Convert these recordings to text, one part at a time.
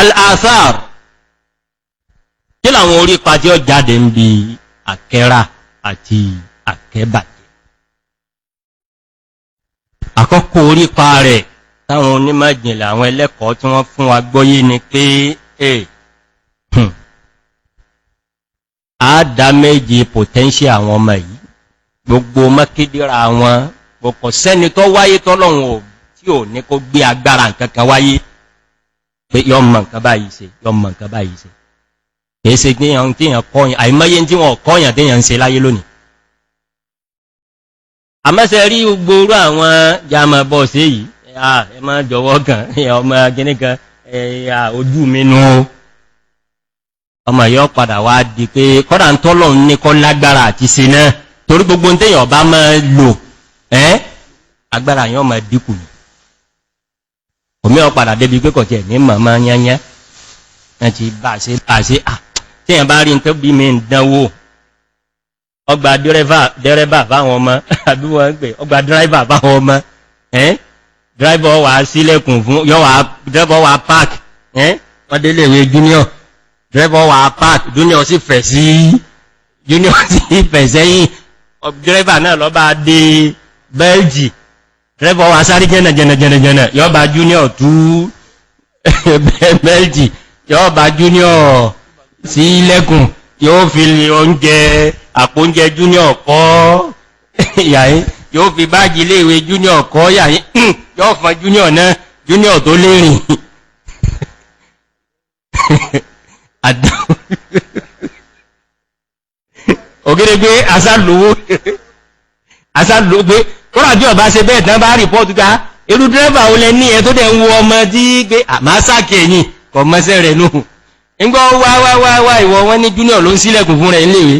Al-athar, kí làwọn orí pa tí ó jáde ń bi àkẹ́rà àti àkẹ́bàjẹ́? Àkọ́kọ́ orí pa rẹ̀ táwọn onímọ̀jìnlẹ̀, àwọn ẹlẹ́kọ̀ọ́ tí wọ́n fún wa gbọ́yé ni pé a damage potential àwọn ọmọ yìí, gbogbo mọ́kídíra wọn. Kò sẹ́ni tó wáyé tọ́lọ́run tí ò ní kó gbé agbára nǹkankan wáyé pé yọ mọ̀ nǹkan báyìí ṣe, yọ mọ̀ nǹkan báyìí ṣe. Kìí ṣe tí èyàn kọ́yàn, àìmọ́yé tí wọ́n kọ́yàn tí èyàn ń ṣe láyé lónìí. Àmọ́sẹ̀ rí gbogbo àwọn jàmà bọ́ọ̀sẹ̀ yìí, ẹ má jọwọ́ kan ọmọ gíníkan ojú mi nú. Ọmọ yọ padà wá di pé kọ́dà ń tọ́lọ̀ ní kọ́ lágbára àti ṣe náà, torí gbogbo tẹ́yàn bá máa lò ẹ́, agbára yàn máa dínkù ní. Omi ọ padà débi pé kọ̀tẹ̀ ní màmá yányá ti bá ṣe bá ṣe. Tíyàn bá rí tó bí mi ń dánwò, ọgbà dẹ́rẹ́bà fáwọn ọmọ, àbí wọ́n ń pè ọgbà dẹ́rẹ́bà fáwọn ọmọ ẹ́n, driver wà sílẹ̀kùn fún yọ́wà, driver wà park ẹ́n, wọ́n délé ìwé junior, driver wà park, junior sì fẹ̀ sí, junior sì fẹ̀ sẹ́yìn, driver náà lọ bá dé belt, driver wà sáré jẹ́nà jẹ́nà jẹ́nà jẹ́nà, yọ́ bá junior tú belt, yọ́ bá junior sí lẹ́kùn, yóò fi oúnjẹ, àpò oúnjẹ junior kọ́ yàyín, yóò fi báàgì iléèwé junior kọ́ yàyín, yóò fọn junior náà, junior tó lérìn. Ògèrègbé asálòwó asálòwó kọ́nà bí ọba ṣe bẹ́ẹ̀ tán bá rìpọ́tù ká irú dírẹ́bà olẹ ní ẹ tó dẹ̀ ń wo ọmọ tí gbé àmásàkì ẹ̀yìn kọ̀ mọ́sẹ̀ rẹ̀ nù ńgbọ́ wá wá wá wá. Ìwọ wọn ní junior ló ń sílẹ̀kùn fún rẹ̀ níléèwé,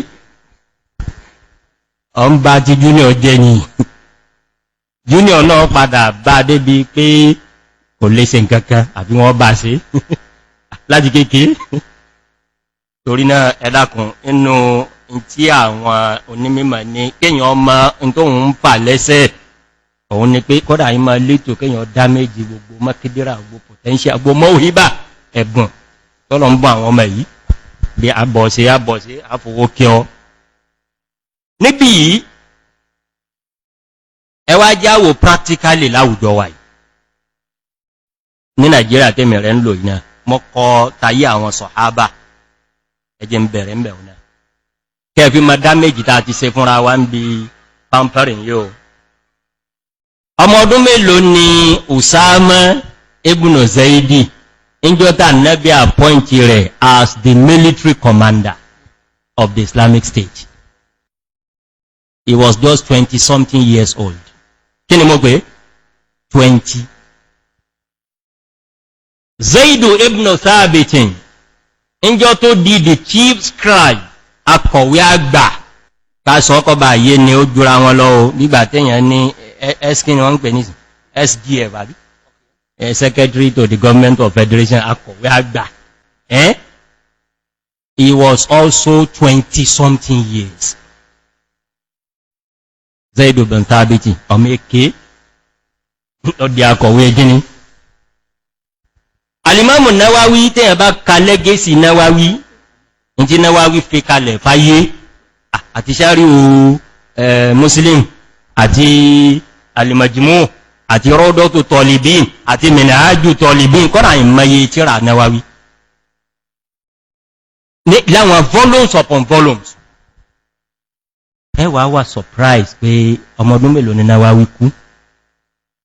ọ ń bá ti junior jẹ́ ni. Junior náà padà bá débi pé kò lè ṣe nǹkankan àbí wọ́n bá ṣe láti kéèkéé. Torí náà, ẹ dákun, inú tí àwọn onímọ̀ ní kéèyàn ọmọ tó ń fà lẹ́sẹ̀ òun ni pé kọ́dà yí máa létò kéèyàn damage gbogbo mọ́kídíra, gbogbo potential, gbogbo mọ́wíbà, ẹ̀bùn tọ́lọ ń bọ́ àwọn ọmọ yìí bí àbọ̀ṣe àbọ̀ṣe àfowó kí ọ níbi yìí. Ẹ wá jáwò practically láwùjọ wa yìí ní Nàìjíríà tẹ́mì rẹ̀ ń lò iná mọ́kọ́ tayé àwọn sọ̀hábà. Ẹjẹ́ ń bẹ̀rẹ̀ ń bẹ̀rẹ̀ náà kẹfí ma damage ta ti ṣe fúnra wa ń bí pampering yóò. Ọmọ ọdún mélòó ni Usama ibn Zaidi injọta Nabi appoint rẹ̀ as the military commander of the Islamic State? He was just 20 something years old. Kí ni mo pè? 20. Zaidu ibn Thabitin, injọ tó di the chief scribe, akọ̀wé àgbà, ká sọ ọkọ̀ bá yé ni, ó jùra wọn lọ o. Nígbà tẹ́yàn ní SK ni wọ́n ń pè ní SGF, àbí Secretary to the Government of Federation, akọ̀wé àgbà, eh? He was also 20 something years. Zaidu bin Thabiti, ọmọ èké lọ́dí akọ̀wé gíní. Alimamu Nawawi, tẹ́yàn bá ka legacy Nawawi, ní tí Nawawi fi kalẹ̀ fáyé, àti sáré o Muslim, àti Al-Majmu, àti Rawdatu Talibin, àti Minhaju Talibin, kọ́nà ìmọye tíra Nawawi láwọn volumes upon volumes. Ẹ wà wà surprise pé ọmọ ọdún mélòó ni Nawawi kú?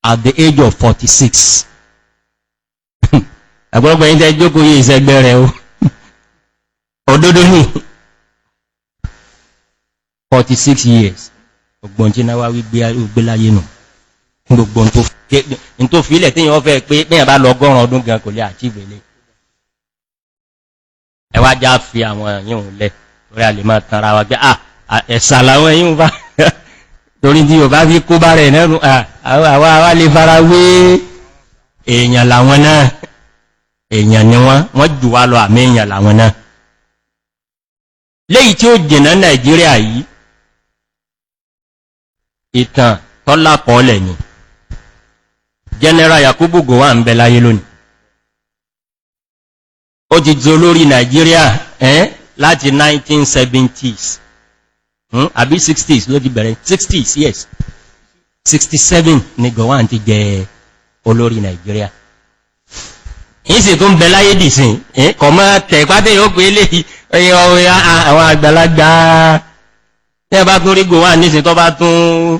At the age of 46. Àgbọ́gbọ́ yìí tẹ́ jókòó yìí, ìṣẹ́gbẹ́ rẹ̀ o, òdodo ní 46 years. Ọgbọ̀n tí Nawawi gbé láyé nù, gbogbo tó fílẹ̀ tí yíò fẹ́ pé bẹ́yàn bá lọ ọgọ́rùn ọdún gan kò lè achieve ilé. Ẹwà já fi àwọn èyàn lẹ̀ torí a lè máa tanra wa pé ẹ̀sà làwọn èyàn bá, torí tí yóò bá fi kó bá rẹ̀ nẹ́nu àwa lè fara wé èèyàn làwọn náà. Èèyàn ni wọ́n, wọ́n jù wá lọ, àmì èèyàn làwọn náà. Léyìí tí ó jìnà Nàìjíríà yìí, ìtàn tọ́lá kọ́ọ̀lẹ̀ ni General Yakubu Gowon ń bẹ láyé lónìí. Ó ti di olórí Nàìjíríà láti 1970s, àbí 60s ló ti bẹ̀rẹ̀? 60s, yes, 67 ni Gowon ti jẹ olórí Nàìjíríà. Yìí sì tún bẹ láyé dìsìn. Kọ̀ mọ́ tẹ̀pátẹ́ yóò pé lè àwọn àgbàlagbà. Tí ẹ bá tún rí Gowon nísìn, tó bá tún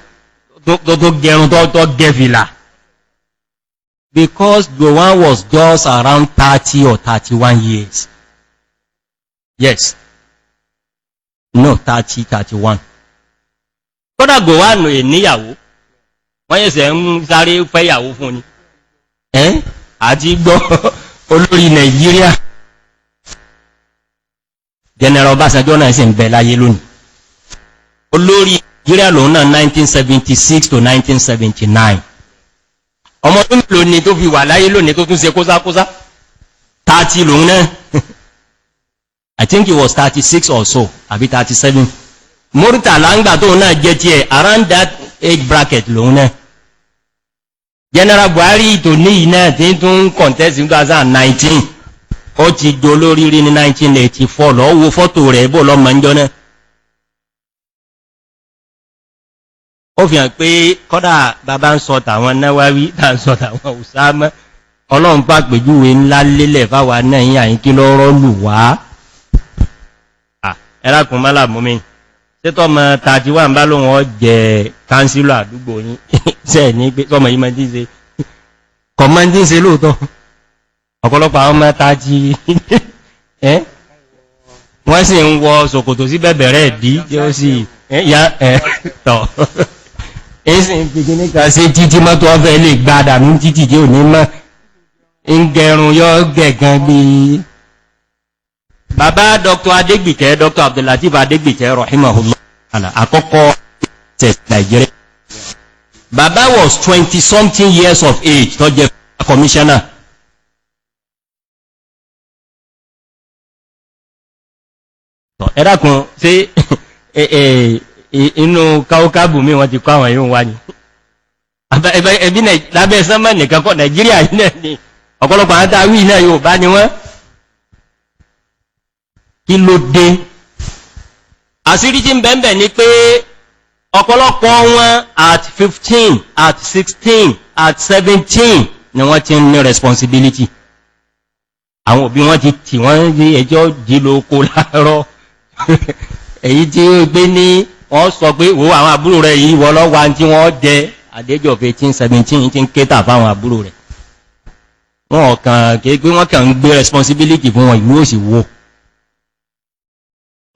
tó gẹrun, tó gẹfìlà, because Gowon was just around 30 or 31 years. Yes, no, 30, 31. Kódà Gowon níyàwó, wọ́n yẹ̀sẹ̀ ń sáré fẹ́yàwó fún ni. Ẹ́ àti gbọ́ olórí Nàìjíríà, General Ọbásanjọ́ náà sì ń bẹ láyé lónìí. Olórí Nàìjíríà lòun náà 1976 to 1979. Ọmọ ọdún mélòó ni tó fi wà láyé lónìí tó tún ṣe kósákósá? 30 lòun náà. I think he was 36 or so, àbí 37. Murtala ń gbà tóun náà jẹ́ tiẹ̀, around that age bracket lòun náà. General Buhari tó ní iná tí tún contest in 2019, ó ti dolórí rí ní 1984. Lọ wo fọ́tò rẹ̀ bó lọ mọ́ ń jọ náà. Ó fi hàn pé kọ́dà bàbá ń sọ tàwọn Náwáwí, tà ń sọ tàwọn Usama, Ọlọ́run pàpèjúwe ńlá lélẹ̀ fáwa náà yí àyín. Kí lọ́rọ́ lù wá? Ẹlákùn mọ́là mú mi sétọ́ mọ́ tàti wà ń bá lóhun ọ jẹ kánsílọ̀ àdúgbò yín sẹ́ ní pé sọmọ yí mọ́ tí ń ṣe kọ̀mọ́ tí ń ṣe lóòtọ́. Ọ̀pọ̀lọpọ̀ àwọn ọmọ tàti ẹ́ wọ́n sì ń wọ ṣòkòtò sí bẹ̀bẹ̀rẹ̀ ìdí tí ó sì ya ẹ̀ tọ̀ èsì ìpìkì níka sí títí mọ́tò ọfẹ́ lè gbádà ní títì tí ò ní mọ́ ń gẹrun yọ́ gẹ̀gan bí. Bàbá Dr. Adegbite, Dr. Abdullatif Adegbite rahimahullah, àkọ́kọ́ test Nigeria. Bàbá was 20 something years of age tó jẹ́ commissioner. Ẹ dákun, ṣé inú káúkábù mi wọ́n ti kọ́ àwọn yóò wá ní ẹbí lábẹ́ sánmà nìkan kọ́? Nàìjíríà náà ni ọ̀pọ̀lọpọ̀ àwọn tàwí náà yóò bá ní wọ́n. Kí ló dé? Àṣírí tí ń bẹ̀m̀bẹ̀ ni pé ọ̀pọ̀lọpọ̀ wọn at 15, at 16, at 17 ni wọ́n ti ń ní responsibility. Àwọn òbí wọ́n ti tì wọ́n ní ẹjọ́ jí lóko láàárọ̀, èyí tí ó gbé ní wọ́n sọ pé wo àwọn àbúrò rẹ̀ yìí wọ́n lọ́wọ́ tí wọ́n jẹ. Àdéjọ́ 18, 17 tí ń kéta fáwọn àbúrò rẹ̀. Wọ́n kàn kéé pé wọ́n kàn ń gbé responsibility fún wọn, ìlú òsì wo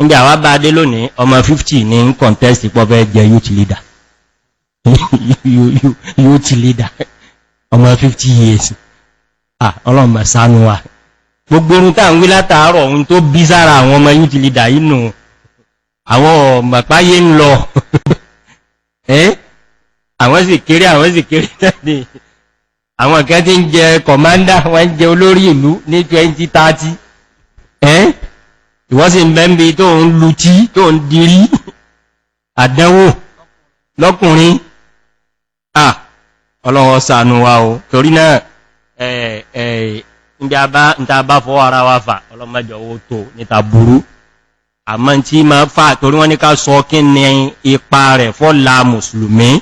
níbi àwá bá dé lónìí. Ọmọ 50 ní contest pọ́ fẹ́ jẹ youth leader, youth leader, ọmọ 50 years. Ah, ọlọ́mọ ṣàánú wa. Gbogbo orun tá ń wí látàárọ̀, ohun tó bí sára àwọn ọmọ youth leader inú àwọn ọmọ̀páyé ń lọ. Àwọn sì kéré, àwọn sì kéré náà. Àwọn kan tí ń jẹ commander, wọ́n jẹ olórí ìlú ní 2030. Ìwọ́n sì ń bẹ́m̀bí tó ń lutí, tó ń dirí àdánwò lọ́kùnrin. Ah, ọlọ́wọ́ ṣàánú wa o. Torí náà, níta bá fọ́ ara wa fà, ọlọ́mọjọ owó tó níta burú. Àmọ́ tí ma fà, torí wọ́n ní ká sọ kí ní ipa rẹ̀ fọ́lá mùsùlùmí,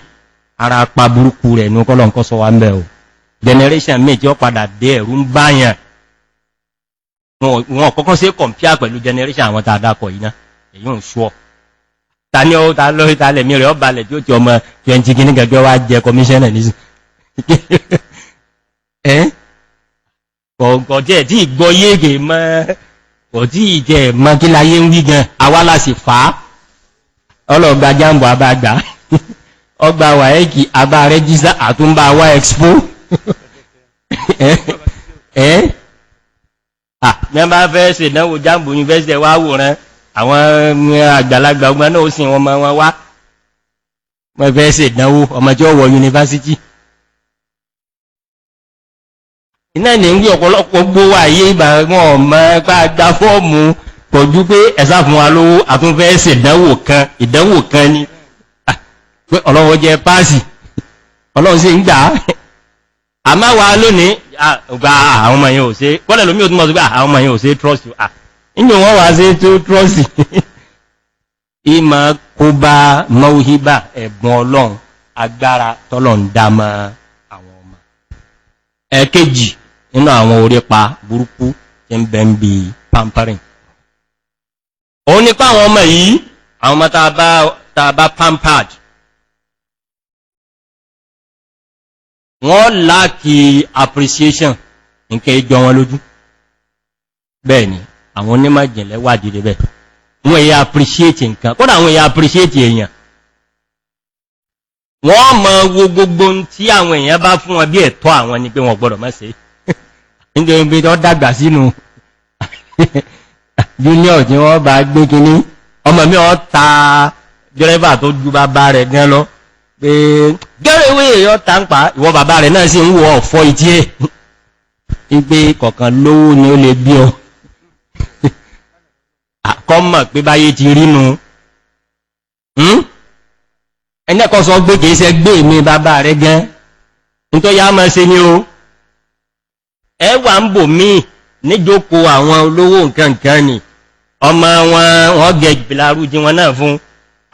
ara pa burúkú rẹ̀ ní kọ́lọ̀ sọ wa ń bẹ̀ o. Generation méjì ó padà dé, ẹ̀rù ń báyàn. Wọn kọ́kọ́ sí compare pẹ̀lú generation àwọn tàdákọ̀ yìí náà. Èyí ń ṣọ́ ta ní ó ta lórí ta lẹ̀mí rẹ̀ ó balẹ̀ tí ó ti ọmọ 20 kìíní gẹ́gẹ́ wá jẹ commissioner ní ẹ́ kọ̀ọ̀kọ̀ tí ẹ̀ tí ìgbọ́ yéègè mọ́, kò tí ìjẹ mọ́ kí láyé ń wí gan. Àwa la sì fà á. Ọlọ́gbà jambo àbágbà, ọgbà wàẹ́kì àbá rẹ́jísà, àtúnbà wá expo. Ẹ́ mẹ́bá fẹ́ ṣe ìdánwò jambo university, wá wòrán àwọn àgbàlagbà ọgbọ́n náà, ó sì wọn mọ́ wọn wá, wọ́n fẹ́ ṣe ìdánwò ọmọ tí ó wọ university. Iná ní ń gbé ọ̀pọ̀lọpọ̀ gbó wà yé ìgbà wọn ọmọ gba fọ́ọ̀mù pọ̀jú pé ẹ̀sà fún wa lówó, àtúnfẹ́ ṣe ìdánwò kan, ìdánwò kan ni pé ọlọ́wọ́ jẹ páàsì, ọlọ́run sì ń gbà. Àmá wa lónìí gba àwọn ọmọ yẹn ò ṣe kọ́lẹ̀ lómi ò tún mọ̀ sí pé àwọn ọmọ yẹn ò ṣe trust you. Inú wọ́n wá sí tó trust. Ìmọ̀ kó bá mọ́wíbà, ẹ̀bùn Ọlọ́run, agbára tọ́lọ̀ ń dámọ́ àwọn ọmọ. Ẹ̀kejì nínú àwọn orípa burúkú tí ń bẹ ń bí pampering, òun nípa àwọn ọmọ yìí, àwọn ọmọ tá bá pampered, wọ́n lack appreciation. Nǹkan ìjọ wọn lójú. Bẹ́ẹ̀ ni àwọn onímọ̀ ìjìnlẹ̀ wádìí débẹ̀. Wọ́n èyí appreciate nǹkan, kódà àwọn èyí appreciate èèyàn. Wọ́n mọ wo gbogbo tí àwọn èèyàn bá fún wọn bí ẹ̀tọ́ àwọn ni pé wọ́n gbọ́dọ̀ má ṣe, nítorí pé tó dàgbà sínú junior tí wọ́n bá gbé kíní. Ọmọ mi ọ ta dírẹ́fà tó ju bàbá rẹ̀ gan lọ pé gẹ́rẹ́wé yọ ta ń pa ìwọ. Bàbá rẹ̀ náà sì ń wọ ọ̀fọ́ ìtí ẹ̀ wípé kọ̀kan lówó ni ó lè bí ọ àkọ́mọ̀ pé báyé ti rínu. Ẹnẹ́kọ́ sọ gbé kìí ṣe gbé mi bàbá rẹ̀ gan nítorí yá máa ṣe ní o. Ẹwà ń bò míì níjókòó àwọn olówó nǹkan nǹkan ni ọmọ wọn, wọ́n gẹ ìpìlárú tí wọn náà fún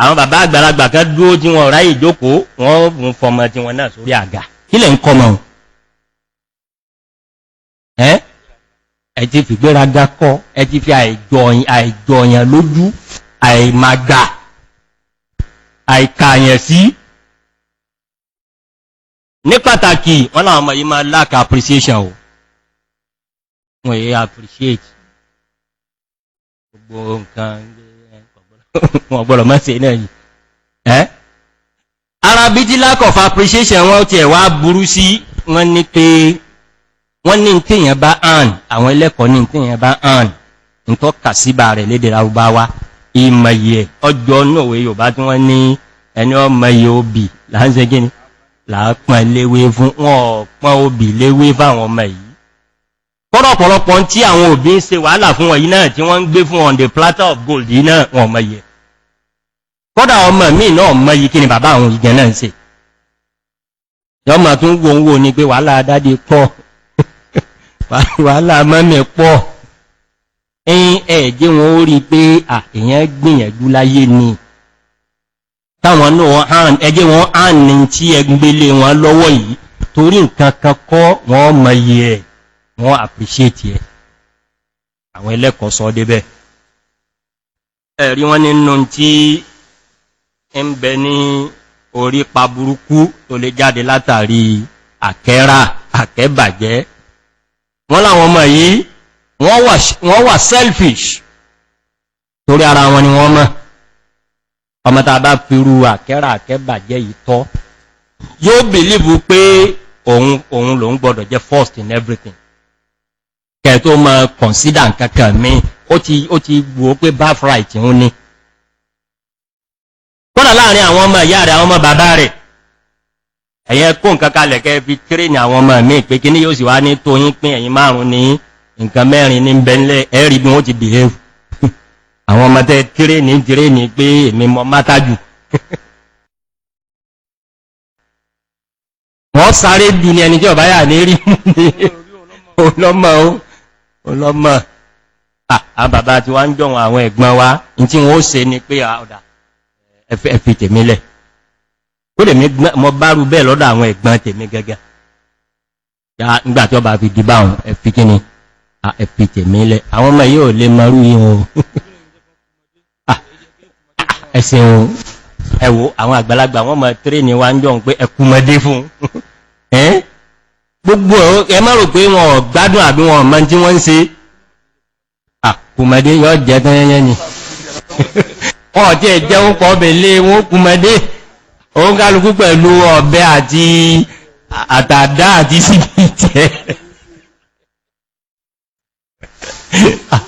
àwọn bàbá àgbàlagbà kan dúró tí wọn ráyè jókòó, wọ́n fún fọmọ tí wọn náà sórí àga. Kí lẹ̀ ń kọ́ mọ́ ẹ́? Ẹ ti fìgbéraga kọ́, ẹ ti fi àìjọyàn lójú, àìmàgbà, àìkàyàn sí. Ní pàtàkì, wọ́n láwọn ọmọ yìí máa lack appreciation o. Wọ́n yìí appreciate gbogbo nǹkan, wọ́n gbọ́dọ̀ mọ́ sí náà yìí. Ẹ́ ara bí tí lack of appreciation wọ́n ti ẹ̀wà burú sí, wọ́n ní pé wọ́n ní tíyàn bá earn, àwọn ẹlẹ́kọ̀ọ́ ní tíyàn bá earn, ní tó kà síbà rẹ̀ lédè Lárúbáwá, ìmọ̀yẹ̀ ọjọ́ náà Yorùbá tí wọ́n ní ẹni ọmọ iye obì láńṣẹ́ gíní làápọn léwé fún. Wọn ọ̀pọ̀ obì léwé fáwọn ọmọ yìí. Kọ́rọ̀ ọ̀pọ̀lọpọ̀ tí àwọn òbí ń ṣe wàhálà fún wọn yìí náà, tí wọ́n ń gbé fún on the platter of gold yìí náà, wọn mọ̀ yẹ. Kọ́dà ọmọ míì náà mọ̀ yìí kí ni bàbá àwọn ìgẹ̀ náà ń ṣe. Yọ́mọ̀ tún wo ń wo ni pé wàhálà daddy pọ̀, wàhálà mummy pọ̀. Ẹ̀yìn ẹ̀jẹ́ wọn ó rí pé èèyàn gbìyànjú láyé ni táwọn náà ẹjẹ́ wọn á ní tí ẹgbẹ́lé wọn lọ́wọ́ yìí, torí nǹkan kan kọ́, wọ́n mọ̀ yẹ ẹ̀, wọ́n appreciate ẹ̀. Àwọn ẹlẹ́kọ̀ọ́ sọ débẹ̀. Ẹ̀rí wọn nínú tí ń bẹ ní orí pa burúkú tó lè jáde látàrí àkẹ́rà àkẹ́bàjẹ́, wọ́n láwọn ọmọ yìí, wọ́n wà selfish, torí ara wọn ni wọ́n mọ̀. Ọmọ tàà bá firu àkẹ́rà àkẹ́bàjẹ́ yìí tọ́, yóò believe pé òun òun lòun gbọ́dọ̀ jẹ́ first in everything kẹ́ tó mọ́ consider nǹkankan mi. Ó ti wò pé birthright ń ní kọ́nà láàrin àwọn ọmọ ìyá rẹ̀, àwọn ọmọ bàbá rẹ̀. Ẹ̀yẹ kó nǹkan kalẹ̀ kẹ́ fi train àwọn ọmọ mi pé kí ní yóò sì wá ní tó yín pín, ẹ̀yin márùn ní nǹkan mẹ́rin ní bẹ́ńlẹ̀, ẹ̀rí bí wọ́n ti behave. Àwọn ọmọ tẹ́ train train pé èmi mọ mátájù, wọ́n sáré dù ní ẹni tí ọ̀bá yà ní rí olọ́mọ olọ́mọ. Àwọn bàbá tí wọ́n ń jọ àwọn ẹ̀gbọ́n wa ní tí wọ́n ó ṣe ni pé ọ̀dà ẹ̀fì tèmi lẹ̀ ó lè mọ bárú bẹ́ẹ̀ lọ́dọ̀ àwọn ẹ̀gbọ́n tèmi gẹ́gẹ́. Nígbà tí ó bá fi di báwọn, ẹ̀fì kíni, ẹ̀fì tèmi lẹ̀. Àwọn ọmọ yìí ò lè mọrú yìí o. Ẹ̀sìn ẹ̀wò àwọn àgbàlagbà wọ́n mọ̀ train wa ń jọ pé ẹkùmọdé fún gbogbo ẹ. Má rò pé wọn ò gbádùn àbí wọn mọ̀ tí wọ́n ń ṣe. Kùmọdé yọ jẹ́ tán yẹn ni wọ́n tí ẹ jẹun kọ́ ọbẹ̀ lé wọn kùmọdé òun kálukú pẹ̀lú ọ̀bẹ àti àtàdá àti síbi tẹ́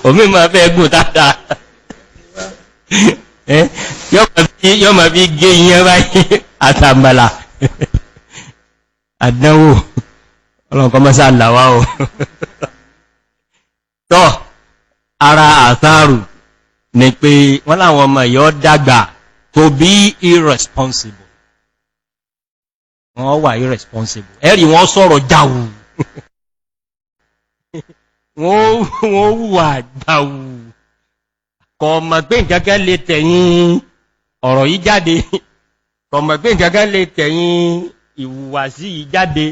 omi ma fẹ́ gùn tàdá, yọ́ ma fi gé yẹn báyìí àtàmàlà. Àdánwò, ọlọ́nkọ́ mọ́sá làwá o. Tọ́ ara àtàrù ni pé wọ́n láwọn ọmọ yọ́ dàgbà to be irresponsible. Wọ́n wà irresponsible. Ẹ̀rì wọ́n sọ̀rọ̀ jáwù, wọ́n wùwà gbàwù, kọ̀ mọ̀ pé nǹkankan lè tẹ̀yìn ọ̀rọ̀ yìí jáde, kọ̀ mọ̀ pé nǹkankan lè tẹ̀yìn ìwùwàsí yìí jáde.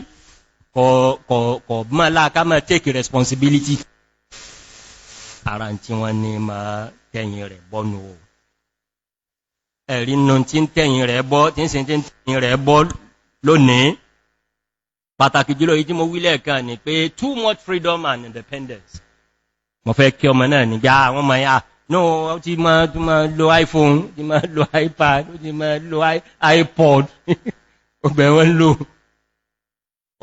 Kọ̀ mọ́ láàká mọ́ take responsibility. Ara tí wọ́n ní ma tẹ̀yìn rẹ̀ bọ́nu o. Ẹ̀rí nù tí ń tẹ̀yìn rẹ̀ bọ́, tí ń sin tí ń tẹ̀yìn rẹ̀ bọ́ lónìí, pàtàkì jùlọ yìí tí mo wílẹ̀ kan ni pé too much freedom and independence. Mo fẹ́ kí ọmọ náà nígbà àwọn ọmọ ya no, ó ti máa lo iPhone, ti máa lo iPad, ó ti máa lo iPod, ọgbẹ̀ wọn lò.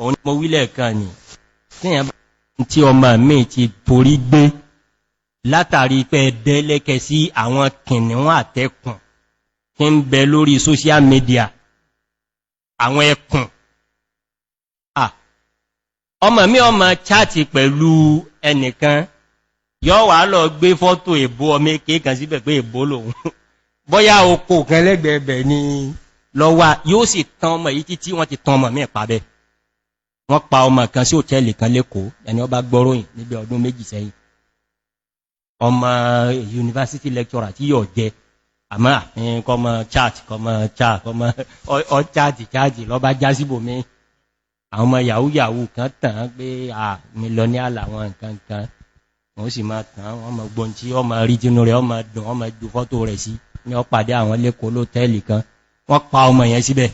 Òun mo wílẹ̀ kan ni tí ọmọ mi ti torí gbé látàrí pé dẹ́lẹ́kẹ́ sí àwọn kìnnìún àtẹ́kùn tí ń bẹ lórí social media, àwọn ẹkùn. Ọmọ mi ọmọ chat pẹ̀lú ẹnìkan, yọ́ wà lọ gbé fọ́tò èbó ọmọ èké kan síbẹ̀ pé èbó lòun, bọ́yá oko kan lẹ́gbẹ̀ẹ́bẹ̀ ni lọ́wà, yóò sì tán ọmọ yìí títí wọ́n ti tán ọmọ mi pàbẹ́. Wọ́n pa ọmọ kan sí òtẹ́ẹ̀lì kan lẹ́kọ̀ọ́, ẹni ó bá gbọ́ròyìn níbi ọdún 2 sẹ́yìn, ọmọ university lecturer tí yóò jẹ àmá kọmọ chat, kọmọ chat, kọmọ ọ chat chat lọ bá já síbò mi. Àwọn ọmọ yahoo yahoo kan tàn pé à mílíọ̀nì làwọn nǹkan kan, wọ́n sì máa tàn wọ́n mọ̀ gbọ́n tí ọmọ rí tínú rẹ̀ ọmọ dùn, ọmọ ju fọ́tò rẹ̀ sí ní ọpàdé àwọn lẹ́kọ̀ọ́ lótẹ́ẹ̀lì kan, wọ́n pa ọmọ yẹn síbẹ̀.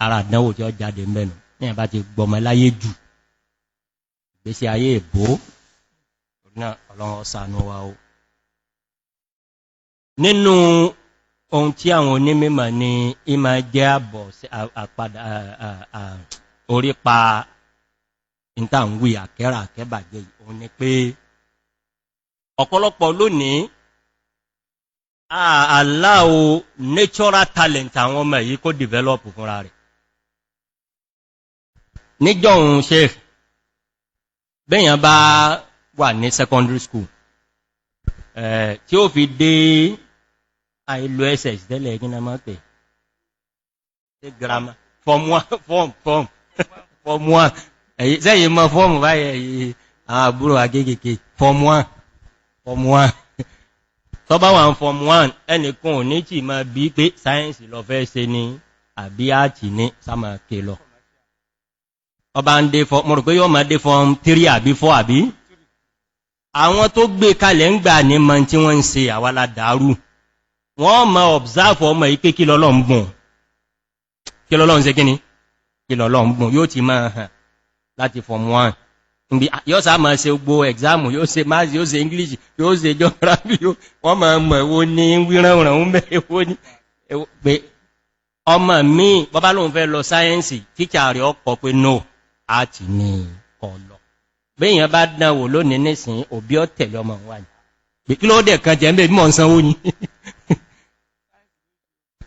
Ara àdánwò tí ó jáde mẹ́nu ní ẹ̀bá ti gbọmọ láyé jù, ìgbésí ayé ìbò náà, Ọlọ́run ṣàánú wa o. Nínú ohun tí àwọn onímọ̀ ní ìmá jẹ́ àbọ̀ àpadà orípa ìtànwí àkẹ́rà àkẹ́bàjẹ́, òun ni pé ọ̀pọ̀lọpọ̀ lónìí allow natural talent àwọn ọmọ yìí kó develop fúnra rẹ̀. Níjọ́ òun ṣe bẹ́yàn bá wà ní secondary school tí ó fi dé àìlò ss tẹ́lẹ̀, kí na máa pè grammar, form 1, form form form 1, sẹ́yìn mọ́ fọ́ọ̀mù báyẹ̀ àwọn àbúrò agégèké, form 1, form 1. Tó bá wà ń form 1, ẹnìkan ò ní tí ma bí pé sáyẹ́nsì lọ fẹ́ ṣe ni àbí áàtì ní sáma ké lọ. Ọba ń dé fọ́, mo rò pé yóò máa dé form 3 àbí 4 àbí àwọn tó gbé kalẹ̀ ń gbà ní mọ́ tí wọ́n ń ṣe àwálà dàrú. Wọ́n ma observe ọmọ yìí pé kí lọ́lọ́ ń bùn, kí lọ́lọ́ ń ṣe kíní, kí lọ́lọ́ ń bùn. Yóò ti máa hàn láti form 1. Nbí yóò sá máa ṣe gbogbo exam, yóò ṣe maths, yóò ṣe English, yóò ṣe geography, wọ́n máa mọ̀ èwo ní wíran ń bẹ́, èwo ní pé ọmọ mi bọ́bá lóun fẹ́ lọ sáyẹ́nsì, tíṣà rẹ̀ ọkọ̀ pé no, àti ní ọ̀lọ́. Béèyàn bá dánwò lónìí nísìn, òbí ọ̀tẹ̀lẹ̀ ọmọ wà ní pé kí ló dẹ̀ kan jẹ́ ń bẹ̀ mọ́ sanwó ni.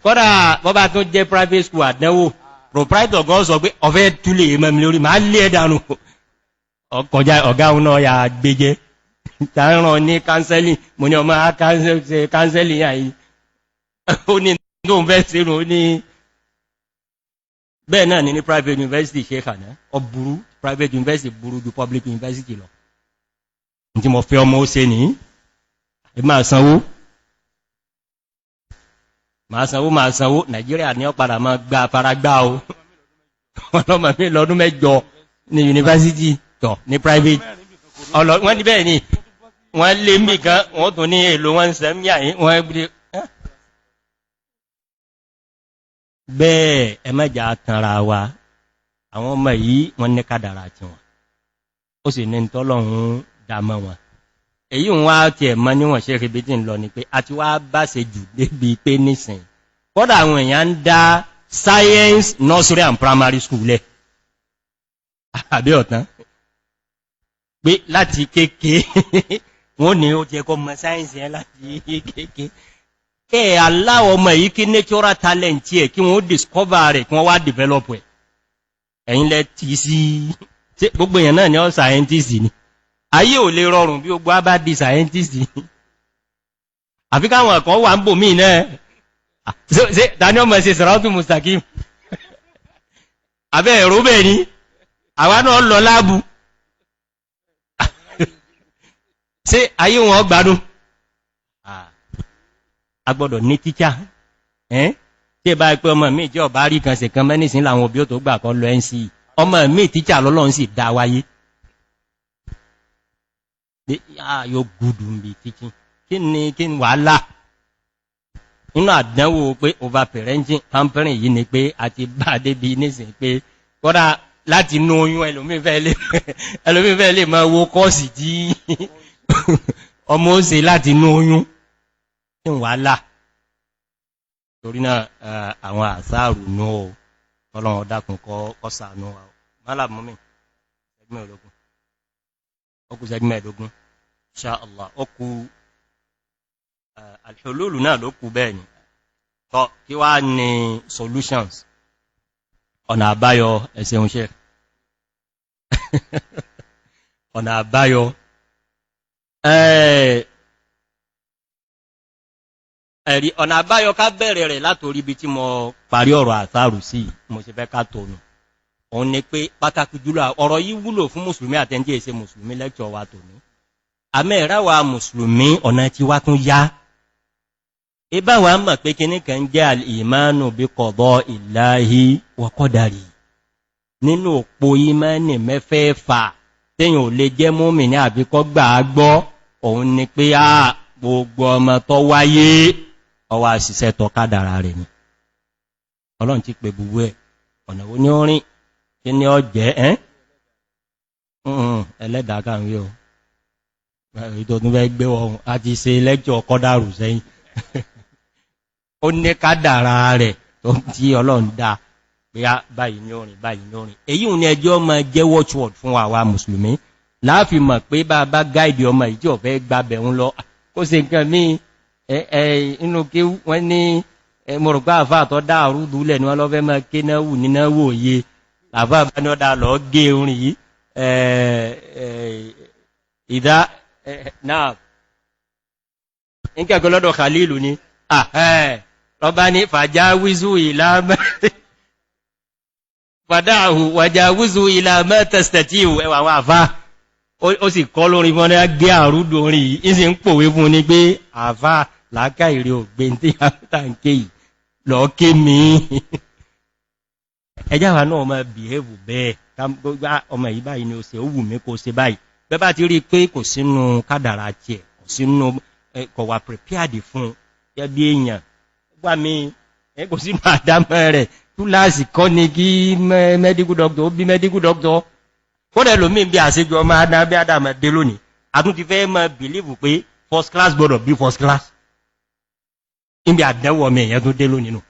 Kọ́dà bọ́bá tó jẹ́ private school, àdánwò proprietor gan sọ pé ọ̀fẹ́ túlẹ̀ mẹ́mi lórí, máa lé ẹ̀dànù ọkọjá. Ọ̀gá òun náà ya gbéjẹ́ tààràn ní counseling. Mo ní ọmọ counseling yà yìí, ó ní tó ń fẹ́ sínú ó ní bẹ́ẹ̀ náà ní ní private university ṣe kàná ọ burú. Private university burú ju public university lọ. Tí mo fẹ́ ọmọ ó ṣe ní ẹ máa sanwó, máa sanwó, máa sanwó. Nàìjíríà ní ọ̀padà máa gba faragbá o. Ọlọ́mọ mi lọ́dún 8 ní university tọ̀ ní private, wọ́n ní bẹ́ẹ̀ ni wọ́n lé mí kan, wọ́n tún ní èlò wọ́n ń sẹ́mí àyí wọ́n gbé bẹ́ẹ̀. Ẹ mẹ́jà tanra wa, àwọn ọmọ yìí wọ́n ní kádàrà tí wọn, ó sì ní tọ́lọ̀hún dámọ́ wọn. Èyí wọ́n á ti ẹ̀mọ́ níwọ̀n ṣe rí bí tí ń lọ ni pé a ti wá bá ṣe jù débi pé nísìn kọ́dà àwọn èèyàn ń dá science nursery and primary school lẹ̀ àbí ọ̀tán pé láti kéèké wọ́n ní ó jẹ́ kọ́ mọ̀ sáyẹ́nsì ẹ láti kéèké. Ẹ aláwọ̀ ọmọ yìí kí natural talent ẹ̀ kí wọ́n discover rẹ̀, kí wọ́n wá develop ẹ̀. Ẹ̀yin lẹ tí sí gbogbo èèyàn náà ni ó scientist ni. Ayé ò lè rọrùn bí gbogbo á bá di scientist, àfi káwọn kan wà ń bò míì náà. Tani ọmọ ṣe siratul mustaqim? Abẹ́ ẹ̀rọ bẹ́ẹ̀ ni àwa náà lọ láàbù. Ṣé ayé wọn gbádùn? A gbọ́dọ̀ ní tíṣà. Tí ẹ bá pẹ́ ọmọ mi jẹ́ ọ̀bá rí kan ṣe kan mẹ́nìsín làwọn òbí ó tó gbà kọ́ lọ NCE, ọmọ mi tíṣà lọ́lọ́run sì dá wáyé. Yóò gúdù ń bí teaching. Kí ni wàhálà nínú àdánwò pé over parenting, pampering yìí ni pé a ti bá débi nísìn pé kọ́dá láti inú oyún, ẹlòmí fẹ́ lè máa wo course tí ọmọ ó ṣe láti inú oyún. Kí wàhálà? Torí náà, àwọn àsáàrù ní o, ọlọ́run dákun kó ṣàánú wa. Mọ́lá mọ́mí ẹgbẹ́ ológun, ó kù sẹ́gbẹ́ 15, insha Allah. Ó kù alhululu náà ló kù. Bẹ́ẹ̀ ni. Tọ́, kí wá ní solutions, ọ̀nà àbáyọ? Ẹ̀sẹ̀ oúnṣẹ́ ọ̀nà àbáyọ. Ẹ̀rí ọ̀nà àbáyọ, ká bẹ̀rẹ̀ rẹ̀ látorí ibi tí mo parí ọ̀rọ̀ àtàrù sí. Mo ṣe fẹ́ ká tónù òun ni pé pàtàkì jùlọ, ọ̀rọ̀ yìí wúlò fún mùsùlùmí àtẹ́ntí èsẹ mùsùlùmí. Lẹ́kṣọ̀ wa tòní, àmẹ́ẹ̀ráwà mùsùlùmí, ọ̀nà tí wá tún yá. Ibá wa mọ̀ pé kíní kan jẹ́ al-imanu bi qada'illahi wa qadari nínú òpó ìmánì mẹ́fẹ́ẹ̀fà téyàn ò lè jẹ́ mùmínì àbíkọ́ gbà á gbọ́. Òun ni pé á gbogbo ọmọ tó wáyé, ọwá àṣìṣẹ́ tọ́ kádàrà rẹ̀ ni. Ọlọ́run ti pè gbogbo ẹ̀. Ọ̀nà wo ní orin kí ní ọ jẹ́ ẹ́ ẹlẹ́dàá káàrí o ìtọ̀tún fẹ́ gbé wọn a ti ṣe lẹ́kṣọ̀ kọ́dàrù sẹ́yìn. Ó ní kádàrà rẹ̀ tó tí Ọlọ́run dá pé báyìí ní orin, báyìí ní orin. Èyí ní ẹjọ́ ọmọ jẹ́ watchword fún àwa mùsùlùmí, láàfin mọ̀ pé bá bá guide ọmọ ìjọ fẹ́ gbàbẹ̀ ń lọ, kó ṣe nǹkan mí inú kí wọ́n ní mọ̀rọ̀pá àfáà tó dá àrúdú lẹ̀ ní wọ́n lọ́fẹ́ máa ké náwù nínáwó òye. Àfáà bá ní ọdá lọ gé orin yìí ìdá náà ń kẹ́kọ̀ọ́ lọ́dọ̀ Khalilu ni lọ́bá ní fàjáwízú ìlàmẹ́ fàdáhù wàjáwízú ìlàmẹ́ tẹ̀stẹ̀tíwù. Ẹwà àwọn àfáà, ó sì kọ́ lórí mọ́ ní gé àrúdù orin yìí, ìsì ń pòwé fún ní pé àfáà làákà ìrì ògbé tí a ń ké yìí lọ ké mi. Ẹjá wa náà máa behave bẹ́ẹ̀. Ọmọ yìí, báyìí ni ó ṣe, ó wù mí kó ṣe báyìí. Bẹ́ bá ti rí pé kò sínú kádàrà tiẹ̀, kò sínú, kò wà prepared fún gẹ́bí èèyàn gbà mí, kò sínú àdámọ́ rẹ̀. Túláàsì kọ́ ni kí medical doctor ó bí medical doctor. Kódẹ̀ lómi bí àṣejù ọmọ adá bí adàmà dé lónìí, àtún ti fẹ́ mọ́ believe pé first class gbọ́dọ̀ bí first class. Níbi àdánwò ọmọ èèyàn tó dé lónìí nù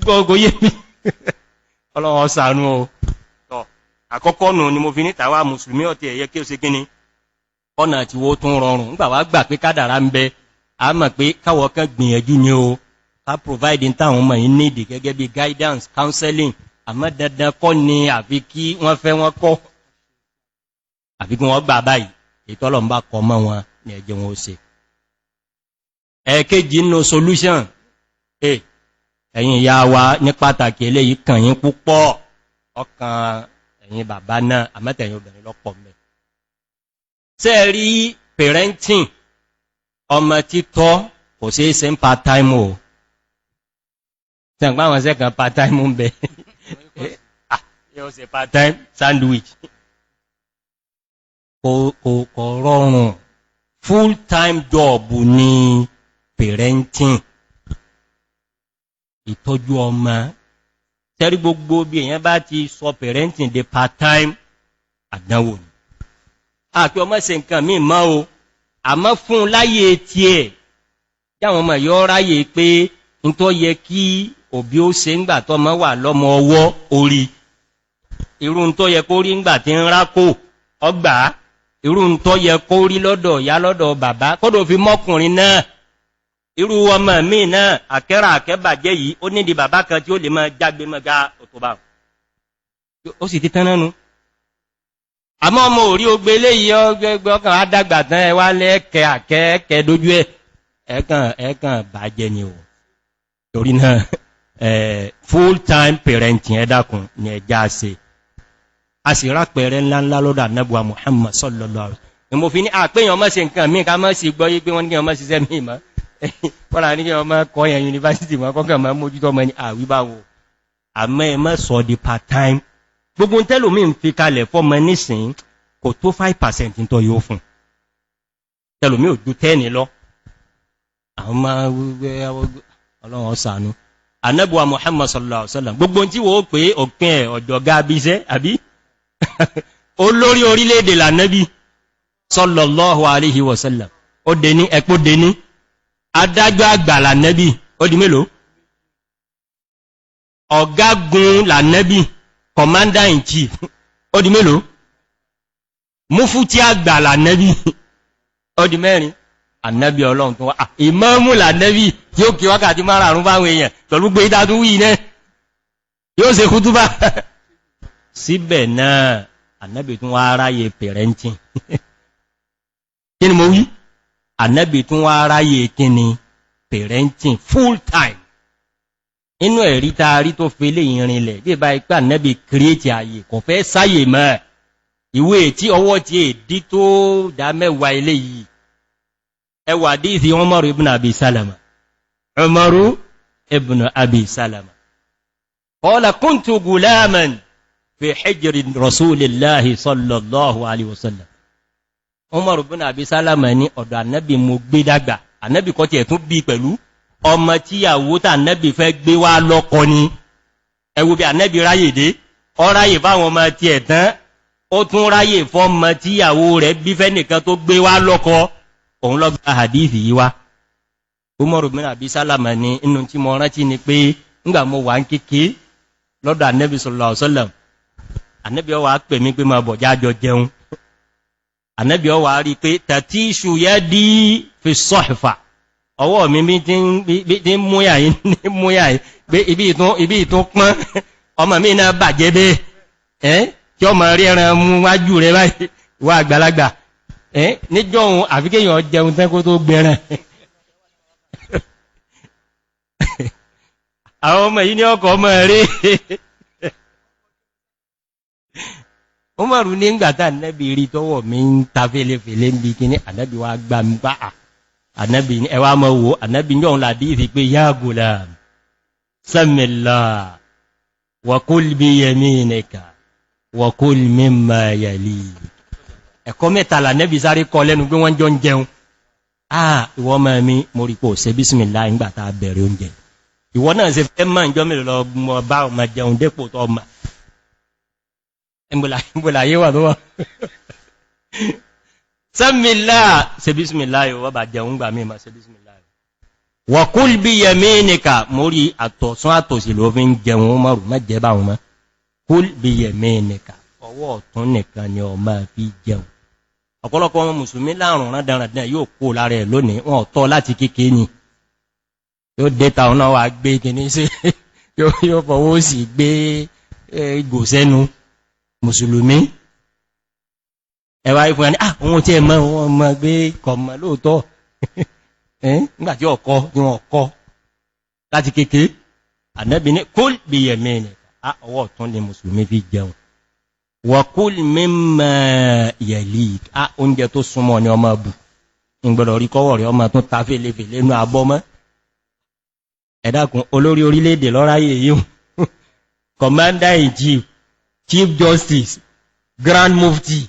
gbogbo yé mi. Ọlọ́wọ́ ṣàánú o. Tọ́, àkọ́kọ́ nù ni mo fi ní tàwa mùsùlùmí ọ̀tí ẹ̀yẹ kí ó ṣe kíní ọ̀nà tí wó tún rọrùn nígbà wá gbà pé kádàrá ń bẹ. A mọ̀ pé káwọ̀ kan gbìyànjú ni o, ká provide táwọn ọmọ yìí need gẹ́gẹ́ bí guidance, counseling. Àmọ́ dandan kọ́ ni àfi kí wọ́n fẹ́ wọ́n kọ́, àfi kí wọ́n gbà báyìí. Ètò Ọlọ́run bá kọ mọ́ wọn ní ẹjẹ́ wọn ó ṣe. Ẹ̀ẹ̀kejì nínú solution, ẹ̀yin ìyá wa ní pàtàkì, eléyìí kàn yín púpọ̀, ọkàn ẹ̀yin bàbá náà, àmọ́tẹ̀yìn obìnrin lọ́pọ̀ mẹ́. Ṣé rí parenting, ọmọ títọ́, kò sí ṣe ń part time o. Tẹ̀gbọ́n àwọn ṣẹ́ kan part time ń bẹ, yóò ṣe part time sandwich, kò rọrùn. Full time job ní parenting, ìtọ́jú ọmọ. Tẹ́rí gbogbo bí èyàn bá ti sọ parenting di part time, àdánwò ni. Àti ọmọ ṣe nǹkan mí mọ́ o, àmọ́ fún láyé tí ẹ̀ jáwọn ọmọ yọ ráyè pé n tó yẹ kí òbí ó ṣe ńgbà tó mọ́ wà lọ́mọ ọwọ́ orí, irú tó yẹ kó rí ńgbà tí ń rákò ọgbà, irú tó yẹ kó rí lọ́dọ̀ ìyá, lọ́dọ̀ bàbá, kódò fi mọ́kùnrin náà. Irú ọmọ mi náà, àkẹ́rà àkẹ́bàjẹ́ yìí, ó nídi bàbá kan tí ó lè máa jágbe mọ́gá ọ̀tọ̀bà, ó sì ti tán nánu. Àmọ́ ọmọ orí ogbe léyìí, ọgbẹ́gbẹ́ ọkàn adágbà tán, ẹ wá lẹ́ẹ̀kẹ́ àkẹ́ẹ̀kẹ́ dójú ẹ̀, ẹ̀kàn ẹ̀kàn bàjẹ́ ni o. Torí náà, full time parenting, ẹ dákun, ní ẹjá ṣe. A sì rápẹẹrẹ ńláńlá lọ́dọ̀ Ànábì wa Muhammad sallallahu alaihi wasallam. Mo fi ní àpéyàn ọmọ ṣe nǹkan míì, ká mọ́ sí gbọ́ yí pé wọ́n ní kí ọmọ ṣiṣẹ́ míì mọ́, kọ́nà ní kí ọmọ kọ́yàn yunifásitì mọ́, kọ́kàn mọ́ mójútó ọmọ ní àwíbáwò. Àmọ́ ẹ má sọ di part time. Gbogbo tẹ́lòmí ń fi kalẹ̀ fọ́mọ nísìn kò tó 5% tó yóò fún tẹ́lòmí, ò ju 10 lọ. Àwọn máa ọlọ́run ọ̀sánú. Ànábì wa Muhammad sallallahu alaihi wasallam, gbogbo tí wọ́n pé òpin ẹ̀ ọ̀jọ̀gá bíṣẹ́ àbí olórí orílẹ̀-èdè lànẹ́bí sallallahu alaihi wasallam. Ó dé ní ẹ̀pọ̀ dé ní adájọ́ àgbà lànẹ́bí. Ó di mélòó? Ọ̀gágun lànẹ́bí, commander in chief. Ó di mélòó? Múfútí àgbà lànẹ́bí. Ó di mẹ́rin. Ànẹ́bí ọlọ́run tó wá, ìmáàmù lànẹ́bí tí ó kí wákàtí márààrún fáwọn èèyàn pẹ̀lú gbé ìdádún wí náà, yóò ṣe kútúbà. Síbẹ̀ náà, ànẹ́bí tún wá ráyè parenting. Kí ni mo wí? Ànẹ́bí tún wá ráyè kí ni? Parenting full time. Inú ẹ̀rí ta rí tó fi lè ìrìnlẹ̀ bí bá ipá ànẹ́bí create àyè, kò fẹ́ sáyè mọ́. Ìwé tí ọwọ́ ti èdí tó dá mẹ́wàá ilé yìí, ẹwà díìsì Umaru ibn Abi Salama. Umaru ibn Abi Salama qala: kuntu gulaman fi hijri rasulillahi sallallahu alaihi wasallam. Umaru ibn Abi Salama ní ọ̀dọ̀ ànábì mo gbé dàgbà. Ànábì kọ́ tí ẹ̀ tún bí pẹ̀lú ọmọ tíyàwó tà ànábì fẹ́ gbé wá lọ́kọ ni. Ẹ wo bí ànábì ráyè dé. Ọ ráyè fáwọn ọmọ tí ẹ̀ tán, ó tún ráyè fọ́mọ tíyàwó rẹ̀ bí fẹ́ nìkan tó gbé wá lọ́kọ. Òun lọ gba hadith yìí wá. Umaru bin Abi Salama ní inú tí mo rántí ni pé ńgbà mo wà ń kéèké lọ́dọ̀ ànábì sallallahu alaihi wasallam, ànábì ó wá pè mí pé máa bọ̀, jájọ jẹun. Ànábì ó wá rí pé tatishu yadi fi sahfa, ọwọ́ mi bí tí ń múyà yìí ní múyà yìí pé ibi ìtún pọ́n. Ọmọ mi náà bàjẹ́ bẹ́ẹ̀ ẹ́ tí ọmọ rí ẹran mú wájú rẹ báyìí wá àgbàlagbà ẹ́ níjọ́ òun, àfikẹ́yàn jẹun tán kó tó gbẹ̀rẹ̀. Àwọn ọmọ yìí ní ọkọ̀ ọmọ rí. Umaru ní ìgbàtà ànábì rí tọwọ́ mi ń ta fèlèfèlè ń bí kíní, ànábì wá gbà ń bá ànábì ẹwà mọ́ wo ànábì ní ọ̀hún làdí ìfi pé ya gulam, samillah wa kul bi yaminika wa kul mimma yali. Ẹ̀kọ́ mẹ́ta lànẹ́bì sáré kọ lẹ́nu pé wọ́n jọ ń jẹun. Ah, ìwọ ọmọ mi, mo rí pò ṣe bísmìlá ìgbàta bẹ̀rẹ̀ oúnjẹ. Ìwọ náà ṣe fẹ́ mọ́ ìjọ mẹ́lẹ̀ lọ mọ́ bá ọmọ jẹun dépò tó ọmọ ìbòlà yíwà tó wà. Sẹ́mìlá, ṣe bísmìlá yóò wọ́n bá jẹun gbà mí ma ṣe bísmìlá. Wa kul bi yaminika, mo rí àtọ̀sún àtòsì ló fi ń jẹun márùn má jẹ báwọn mọ́. Kul bi yaminika, ọwọ́ ọ̀tún nìkan ni ọ máa fi jẹun. Ọ̀pọ̀lọpọ̀ wọn mùsùlùmí láàrùn rándanràdán yóò kó lára ẹ̀ lónìí. Wọn ọ̀tọ́ láti kéèké ni yóò dẹ́ta ọ̀nà wà gbé kìíní sí, yóò fọwọ́ sí gbé ìgò sẹ́nu. Mùsùlùmí ẹwà ìfún ẹni àwọn tí ẹ mọ́ wọn mọ́ gbé kọ̀mọ̀ lóòtọ́ nígbàtí ọkọ̀ ní wọn kọ́ láti kéèké. Ànábì ní kul bi yaminika, ọwọ́ ọ̀tún ni mùsùlùmí fi jẹun. Wa kul mimma yalik, á oúnjẹ tó súnmọ́ ni ọmọ bù, ìgbọ̀dọ̀ rí kọ́wọ̀ rẹ̀ ọmọ tún ta fèlèfèlè nú abọ́ mọ́. Ẹ̀dàkùn, olórí orílẹ̀-èdè lọ́ráyè yíò, commander in chief, chief justice, grand mufti,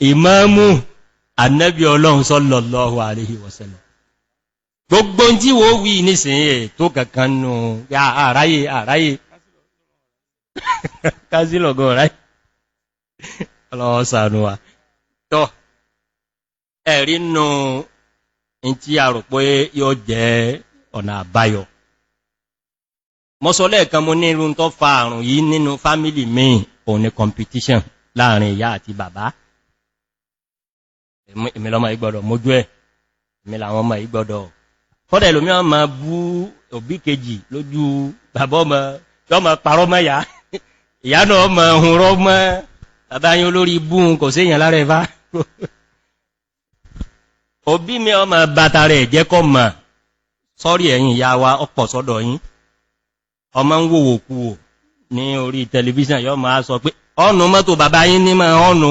ìmáàmù, ànábì ọlọ́run sallallahu alaihi wasallam. Gbogbo tí wó wí nísìnyí tó kankan nù àráyè àráyè kásílọ̀gọ́ ráyè. Ọlọ́wọ́ ṣàánú wa. Tọ́ ẹ̀rí nù in tí a rò pé yóò jẹ́ ọ̀nà àbáyọ. Mọ́sọ́lẹ̀ kan, mo ní irun tó fa àrùn yìí nínú fámílì míì, òun ni competition láàrin ìyá àti bàbá. Èmi lọ́mọ ìgbọ́dọ̀ mójú ẹ̀, èmi làwọn ọmọ ìgbọ́dọ̀. Kọ́dẹ̀ lómi wọ́n ma bú òbí kejì lójú bàbá ọmọ, yọ́ ma parọ́ mọ́ ìyá, ìyá náà mọ̀ ohun rọ́ mọ́ bàbá yín, olórí bú, kò sí èèyàn lára ẹ̀fá. Òbí mi ọmọ bàtà rẹ̀ jẹ́ kọ́ mọ̀. Sọ́rí, ẹ̀yin ìyá wa, ọ̀pọ̀ sọ́dọ̀ yín. Ọmọ ń wòwò kú ní orí tẹlifíṣàn, yọ́ máa sọ pé ọ̀nà mọ́tò bàbá yín ní mọ́ ọ̀nà.